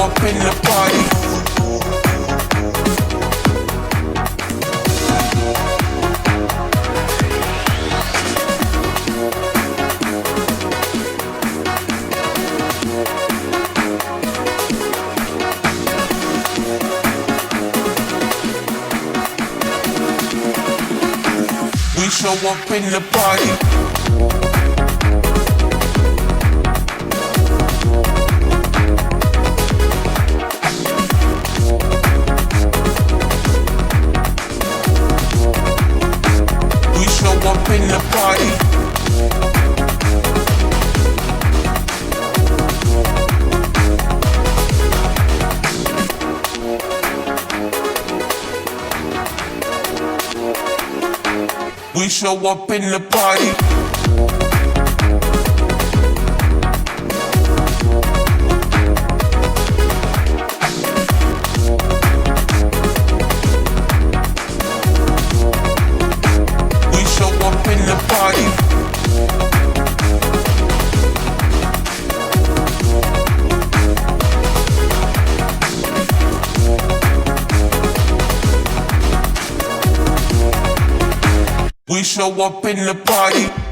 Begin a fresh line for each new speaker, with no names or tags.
up in the party. We show up in the party. We show up in the party. We show up in the party. We show up in the party. We show up in the party.